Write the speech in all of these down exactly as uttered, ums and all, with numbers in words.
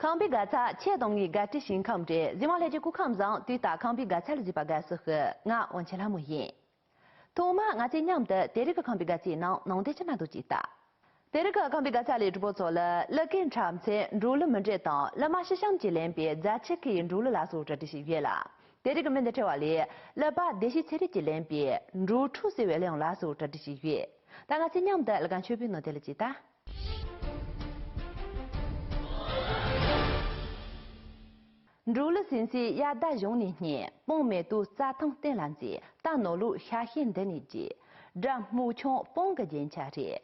ཁང་པའི་དགའ་ཚལ་ཆེད་གཏོང་གི་དགའ་སྤྲོའི་ཞིང་ཁམས་རེད། གཟིགས་མོ་ལྷན་རྒྱས་སྐུ་ཁམས་བཟང་། དུས་ལྟར་ཁང་པའི་དགའ་ཚལ་གཟིགས་པར་དགའ་བསུ་ཞུ། ང་དབང་ཆེན་ལྷ་མོ་ཡིན། ཐོག་མར་ང་ཚོས་མཉམ་དུ་དེ་རིང་གི་ཁང་པའི་དགའ་ཚལ་ནང་ནང་དོན་ཆ་ན་འདུག་ཅིག་ལྟ། དེ་རིང་གི་ཁང་པའི་དགའ་ཚལ་ལས་གྲུབ་པོ་ཚོ་ལ་གླུ་གར་འཁྲབ་མཚན་འབྲོག་གླུ་མུ་འབྲེལ་དང་གླུ་མ་ཤི་ཤམ་གྱིས་ལེན་པའི་རྫ་ཆུ་ཁའི་འབྲོག་གླུ་ལ་སོགས་གྲ་སྒྲིག་ཞུས་ཡོད་ལ། དེ་རིང་གི་མི་འདི་ཁྲིད་པ་ལས་གླུ་པ་བདེ་སྐྱིད་ཚེ་རིང་གིས་ལེན་པའི་འབྲོག་ཕྲུག་ཟེར་བའི་གླུ་དབྱངས་ལ་སོགས་གྲ་སྒྲིག་ཞུས་ཡོད། ད་ང་ཚོས་མཉམ་དུ་གླུ་གར་མཆོད་པའི་ནང་དེ་ལ་ཅིག་ལྟ། འབྲོག་གླུ་ཟིན་སའི་དབྱར་ཟླ་གཞུང་ནས་རྙེད། སྤང་མེ་ཏོག་རྩྭ་ཐང་སྟེང་ལ་མཛེས། རྟ་ནོར་ལུག་ཤ་ཤེད་འདི་ནས་རྒྱས། སྦྲ་སྨུག་ཆུང་སྤང་གི་རྒྱན་ཆ་རེད།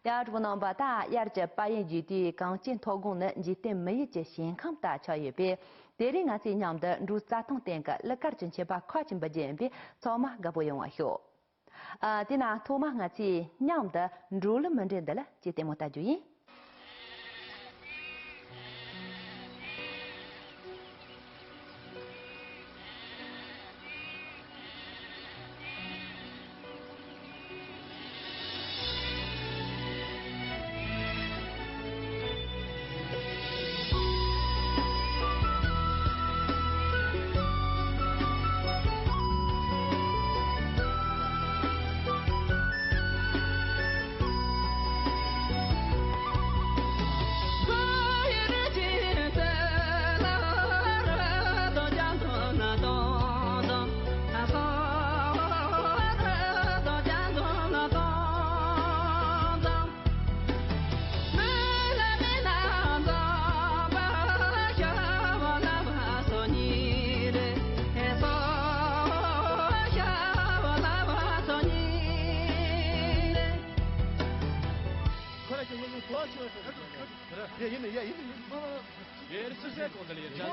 ཡ། གྲོགས་པོ་རྣམ་པ། ད་དབྱར་གྱི་པ་ཡན་རྒྱུད་སྟོད་གངས་ཅན་མཐོ་སྒང་ནི་འཇིག་རྟེན་མི་ཡུལ་གྱི་ཞིང་ཁམས་ལྟར་ཆགས་ཡོད་པས། དེ་རིང་ང་ཚོས་མཉམ་དུ་འབྲོག་རྩྭ་ཐང་སྟེང་གི་གླུ་གར་གྱི་མཆོད་པ་ཁ་ཅིག་འབུལ་རྒྱུ་ཡིན་པས་ཚང་མ་དགའ་པོ་ཡོང་བ་ཤོག། ཨ། དེས་ན་ཐོག་མར་ང་ཚོས་མཉམ་དུ་འབྲོག་གླུ་མུ་འབྲེལ་འདི་ལ་ཅིག་ལྟད་མོ་ལྟ་རྒྱུ་ཡིན། ཁོ་ར་ཁྱོད་ངོ་ནས་ལོག་ཆོག་ཟེར། ཡ། ཡིན་ནི་ཡ། ཡིན་ནི་ཡིན། ཡེ་རེ་སུ་ཟེར་གོང་དེ་ལ་ཡེ་ཅག་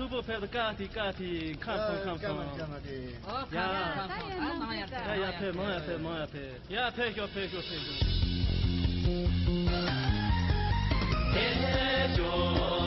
ཕུ་བོ་ཕེབས་དང་། ཀ་ཐི་ཀ་ཐི། ཁམས་སོང་ཁམས་སོང་། ཡ། ཡ་ཡ་ཕེབས། མང་ཡ་ཕེབས། མང་ཡ་ཕེབས། ཡ་ཕེབས་ཤོག་ཕེབས་ཤོག་ཕེབས་ཤོག་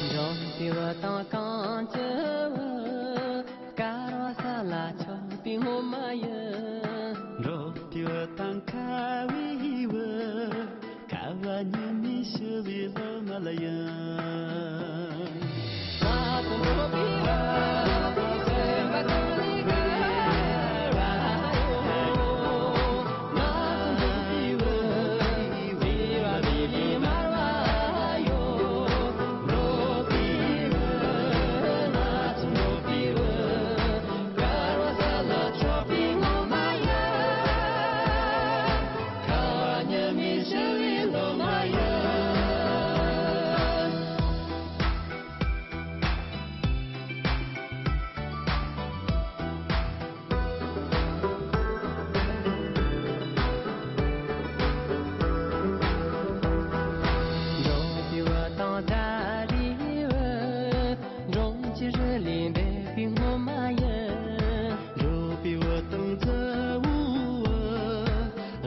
འགྲོ་བའི་བུ་དང་གང་བགྱི་བར། དཀར་བ་ས་ལ་ཕྱོགས་པའི་སྔོན་མ་ཡི། འགྲོ་བའི་བུ་དང་ཁ་བའི་བུ། ཁ་བ་ཉི་མའི་ཕྱི་བའི་ལོ་མ་ལ་ཡིན། འགྲོ་བའི་བུ་དང་ད་རེས་བུ། འབྲོང་ཆུ་རི་ལས་འདས་པའི་སྔོན་མ་ཡི། འགྲོ་བའི་བུ་དང་ཚ་བོའི་བུ།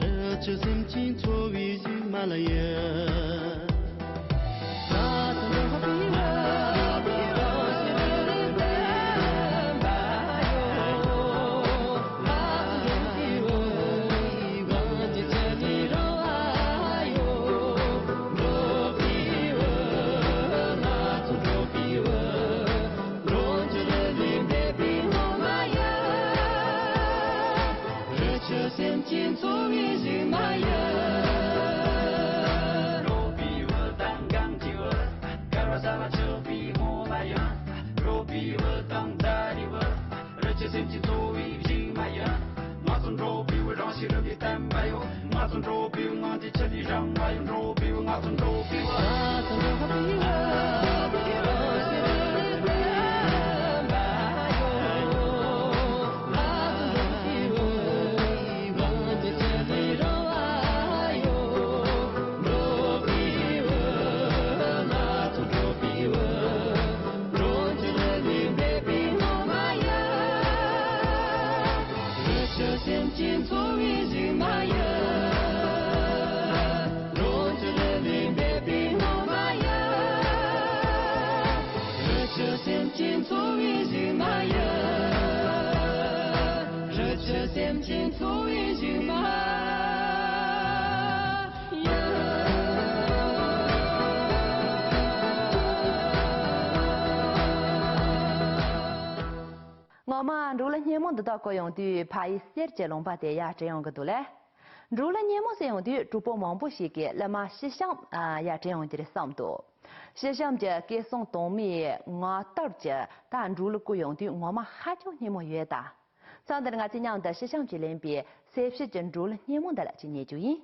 རི་ཆུ་སེམས་ཅན་འཚོ་བའི་གཞི་མ་ལ་ཡི། རི་ཆུ་སེམས་ཅན་འཚོ་བའི་གཞི་མ་ཡིན། འགྲོ་བའི་བུ་དང་གངས་ཀྱི་བུ། དཀར་བ་ས་ལ་ཕྱོགས་པའི་སྔོན་མ་ཡིན། འགྲོ་བའི་བུ་དང་མཛའ་བོའི་བུ། རི་ཆུ་སེམས་ཅན་འཚོ་བའི་གཞི་མ་ཡིན། ང་ཚོ་འགྲོ་བའི་བུ་རང་ཞིག་རུ་བའི་བསྟན་པ་ཡོད། ང་ཚོ་འགྲོ་བའི་བུ་ངང་དུ་ཆུ་ལས་རང་མ་ཡོང་། འགྲོ་བའི་བུ་ང་ཚོ་འགྲོ་བའི་བུ། རི་ཆུ་སེམས་ཅན་འཚོ་བའི་གཞི་མ་ཡིན། འགྲོ་རྒྱུ་རི་ལས་འདས་པའི་སྔོན་མ་ཡིན། རི་ཆུ་སེམས་ཅན་འཚོ་བའི་གཞི་མ་ཡིན། རི་ཆུ་སེམས་ཅན་འཚོ་བའི་གཞི་མ་ཡིན། ངོ་མ་འབྲོག་གླུ་སྙན་མོ་འདི་དག་གོ་ཡོང་དུས་ཕ་ཡི་གསེར་གྱི་ལུང་པ་དེ་ཡར་དྲན་ཡོང་གི་འདུག་ལེ། འབྲོག་གླུ་སྙན་མོ་ཟེར་ཡོང་དུས་གྲོགས་པོ་མང་པོ་ཞིག་གིས་གླུ་མ་ཤི་གཤམ་ཡར་དྲན་ཡོང་གི་རེད་བསམ་འདུག་ཤི་གཤམ་གྱི་སྐད་གསང་གདོང་མའི་ངག་དབབ་ཀྱི་ད་འབྲོག་གླུ་བཀོད་ཡོང་དུས་ངོ་མ་ཧ་ཅང་སྙན་མོ་ཡོད་ད། མཚམས་འདིར་ང་ཚོས་མཉམ་དུ་ཤི་གཤམ་གྱིས་ལེན་པའི་སེ་ཕྱི་གྱི་འབྲོག་གླུ་སྙན་མོ་འདི་ལ་ཅིག་ཉན་རྒྱུ་ཡིན།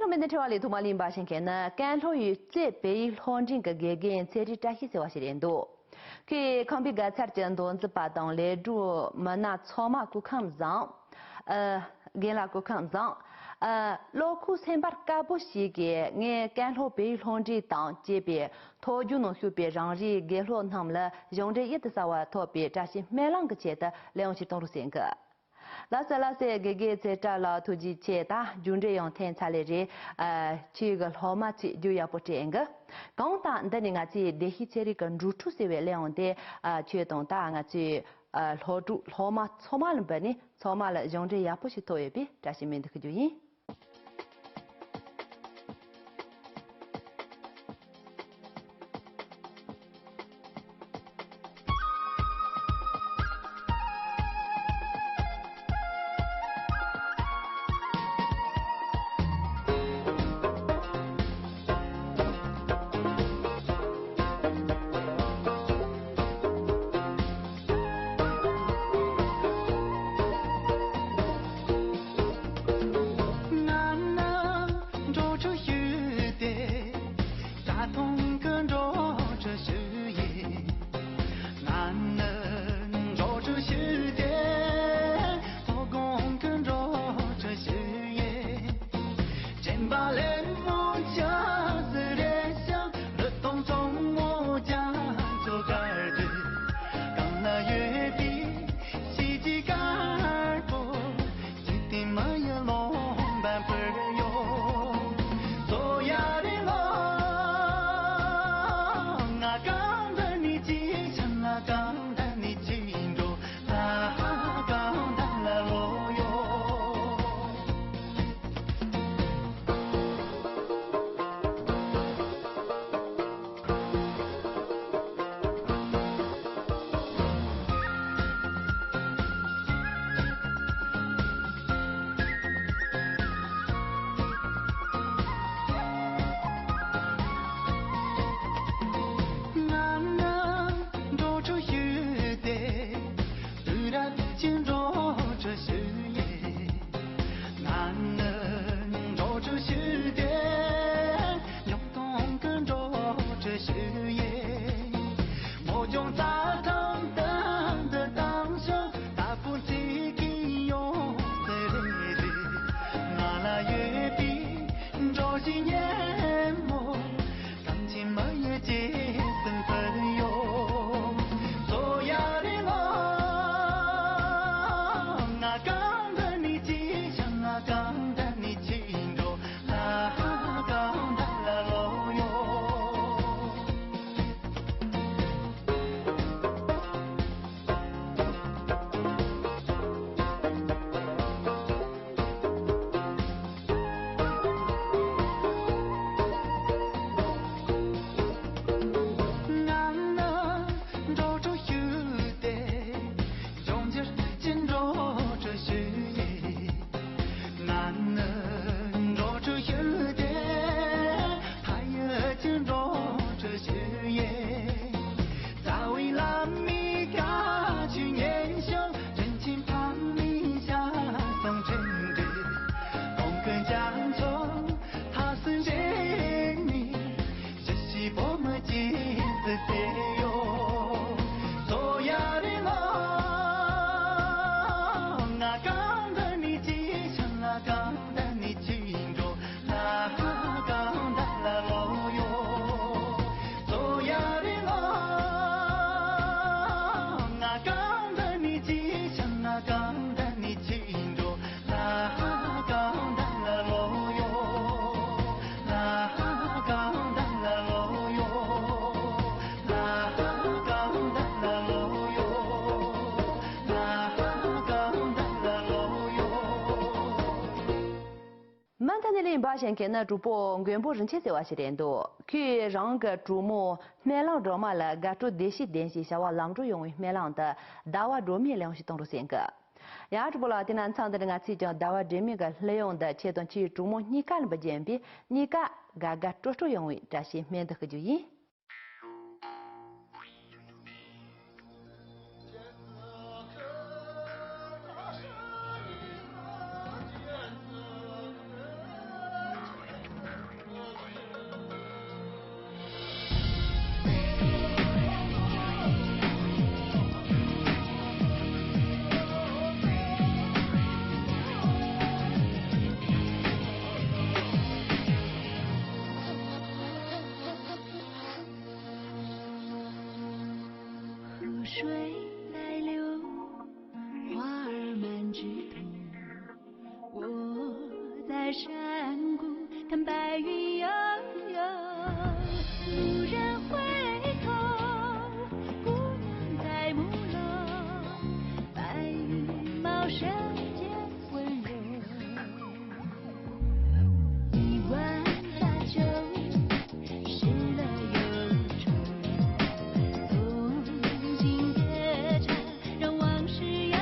ཁྲོམ་མི་འདི་འཕྲི་བ་ལས་ཐོག་མ་ལིན་པ་ཞིག་མཁན་ནི་ཀན་ལྷོ་ཡུལ་རྩེ་བལ་ཡུལ་ལྷོ་འབྲིང་གི་དགེ་རྒན་ཚེ་རིང་བཀྲ་ཤིས་ཟེར་བ་ཞིག་རེད་འདུག་ཁོས་ཁང་པའི་དགའ་ཚལ་གྱི་མདོ་འཛིན་པ་དང་ལས་སྒྲུབ་མི་སྣ་ཚང་མ་སྐུ་ཁམས་བཟང་། ཨ། རྒན་ལགས་སྐུ་ཁམས་བཟང་། ཨ། བློ་ཁོག་སེམས་པ་དཀར་པོ་ཞིག་གིས་ངས་ཀན་ལྷོ་བལ་ཡུལ་ལྷོ་འབྲིང་དང་བཅས་པའི་མཐོ་རྒྱུགས་ནང་ཞུགས་པའི་རང་རེའི་དགེ་སློབ་རྣམས་ལ་གཞུང་འབྲེལ་ཡིད་དུ་ཟ་བ་ཐོབ་པའི་བཀྲ་ཤིས་སྨོན་ལམ་གྱི་ཆེད་དུ་ལས་དབང་ཞིག་གཏོང་རོགས་ཟེར་གི། ལགས་སོ་ལགས་སོ། དགེ་རྒན་ཚེ་བཀྲ་ལགས་ཐུགས་རྗེ་ཆེ། ད་རྒྱུགས་འབྲས་ཡང་འཐེན་ཚར་ལེ་རེད། ཨ། ཁྱེད་ཀྱི་སློབ་མ་ཚོས་རྒྱུགས་ཡག་པོ་སྤྲད་ཡིན་གི། གང་ལྟར་འདི་ནས་ང་ཚོས་བདེ་སྐྱིད་ཚེ་རིང་གི་འབྲུག་ཕྲུག་ཟེར་བའི་གླེང་བ་དེ། ཨ། ཁྱོད་དང་ད་ང་ཚོའི། ཨ། སློབ་ཕྲུག་སློབ་མ་ཚང་མ་ལ་འབུལ་ནས་ཚང་མ་ལ་གཞུང་འབྲས་ཡག་པོ་ཞིག་ཐོབ་ཡོད་པའི་བཀྲ་ཤིས་སྨོན་འདུན་ཞུ་རྒྱུ་ཡིན། ང་ནི་འགྲོ་དྲུག་ཞུས་ཏེ། ད་དུང་གི་འགྲོ་དྲུག་ཞུ་ཡིན། ང་ནི་འགྲོ་དྲུག་ཞུས་ཏེ། ཐོག་དགོང་གི་འགྲོ་དྲུག་ཞུ་ཡིན། དྲན་པ་ལེན་མོ་ཆ་ཟི་རེ་ཤང་། ལུས་སྟོང་གྲོང་མོ་ཅང་ཚོ་གར་དུ། གང་ན་ཡོད་པའི་ཤེས་བྱའི་དཀར་པོ། ཇི་སྟེང་མ་ཡི་ལོང་བན་པར་ཡོད། ཚོ་ཡ་རེ་ལོ། ང་གང་འདྲ་ནི་ཅི་ཆང་ང་གང་འདྲ་ནི་ཅི་འགྲོ། ལ་གང་འདྲ་ལ་ལོ་ཡོད། ང་ནི་འགྲོ་དྲུག་ཞུས་ཏེ། དུས་རབས་ཀྱི་འགྲོ་དྲུག་ཞུ་ཡིན། ང་ནི་འགྲོ་དྲུག་ཞུས་ཏེ། ཉུང་གཏོང་གི་འགྲོ་དྲུག་ཞུ་ཡིན། མོ་ལྗོངས་རྩྭ་ཐང་དུ་འདི་དང་ཞོ། ད་སྤུན་གཅིག་གིས་ཡོང་ཟེར་རེ་རེ། ང་ལ་ཡོད་པའི་འགྲོ་བཞིན་ཉན་མོ། གང་ཅི་མ་ཡོད་ཅེས་སེམས་པར་ཡོད། ཚོ་ཡ་རེ་ལོ། ང་གང་འདྲ་ནི་ཅི་ཤང་ང་གང་འདྲ་ནི་ཅི་འགྲོ། ལ་གང་འདྲ་ལ་ལོ་ཡོད། ང་ནི་འགྲོ་དྲུག་ཞུས་ཏེ། ལྗོངས་རྒྱུ་སྟོད་ཀྱི་འགྲོ་དྲུག་ཞུ་ཡི། ང་ནི་འགྲོ་དྲུག་ཞུས་ཏེ། ཕ་ཡུལ་གྱི་འགྲོ་དྲུག་ཞུ་ཡི། རྩ་བའི་བླ་མའི་བཀའ་ཆོས་ཉན་ཞིང་། དྲིན་ཆེན་ཕ་མའི་ཞལ་གསུང་དྲན་ཏེ། གོང་གི་བྱང་ཕྱོགས་ཐ་སི་འདྲེན་ནས། ཞི་བྱེད་བོད་མི་སྐྱེས་སུ་བསྟན་ཡོད། ཚོ་ཡ་རེ་ལོ། ང་གང་འདྲ་ནི་ཅི་ཆང་ང་གང་འདྲ་ནི་ཅི་འགྲོ། ལ་གང་འདྲ་ལ་ལོ་ཡོད། ཚོ་ཡ་རེ་ལོ། ང་གང་འདྲ་ནི་ཅི་ཆང་ང་གང་འདྲ་ནི་ཅི་འགྲོ། མུ་མཐུད་ནས་ལེན་པ་ཞིག་མཁན་ནི་གྲོགས་པོ་མགོན་པོ་རིན་ཆེན་ཟེར་བ་ཞིག་རེད་འདུག་ཁོས་རང་གི་གྲོགས་མོ་སྨོན་ལམ་སྒྲོལ་མ་ལ་དགའ་སྤྲོ་བདེ་སྐྱིད་ལྡན་ཞིང་བྱ་བ་ལམ་འགྲོ་ཡོང་བའི་སྨོན་ལམ་དུ་ཟླ་བ་སྒྲོལ་མའི་གླེང་བ་ཞིག་གཏོང་རོགས་ཟེར་གི། ཡང་གྲོགས་པོ་ལགས། དེ་ན་མཚམས་འདི་ནས་ང་ཚོས་ཀྱང་ཟླ་བ་སྒྲོལ་མའི་གི་གླེང་བ་འདི་ཁྱེད་དང་ཁྱེད་ཀྱི་གྲོགས་མོ་གཉིས་ཀ་ལ་འབུལ་རྒྱུ་ཡིན་པས། གཉིས་ཀ་དགའ་དགའ་སྤྲོ་སྤྲོ་ཡོང་བའི་བཀྲ་ཤིས་སྨོན་འདུན་ཞུ་རྒྱུ་ཡིན། 水在流，花儿满枝头。我在山谷看白云悠悠，蓦然回头，姑娘在牧楼，白云茂盛见温柔。一碗大酒， 失了忧愁，从今夜茶让往事悠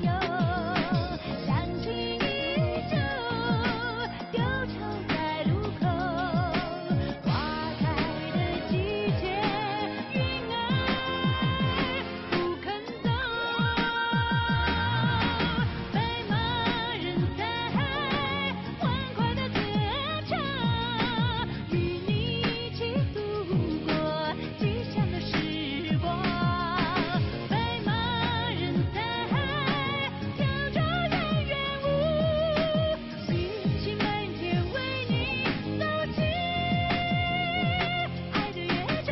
悠，想起依旧，丢愁在路口，花开的季节，云儿不肯走，白马人在欢快的歌唱，与你一起度过吉祥的时光。白马人在飘着远远舞，信心满天为你走起爱的乐章。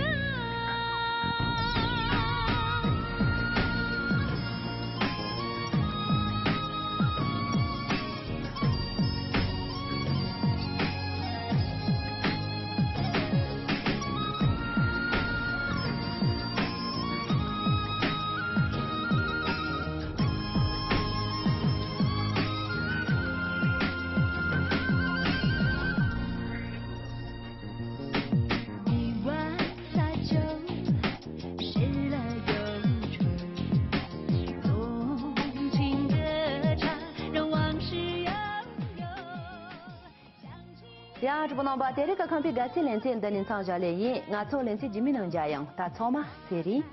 一碗大酒， 失了忧愁，动情歌唱，让往事悠悠。 ཡང་གྲོགས་པོ་རྣམ་པ། དེ་རིང་གི་ཁམས་པའི་དགའ་ཚལ་ལེ་ཚན་འདི་ནས་མཚམས་བཞག་ལེ་ཡིན། ང་ཚོ་ལེ་ཚན་རྗེས་མའི་ནང་མཇལ་ཡོང་། ད་ཚང་མ་ཚེ་རིང་།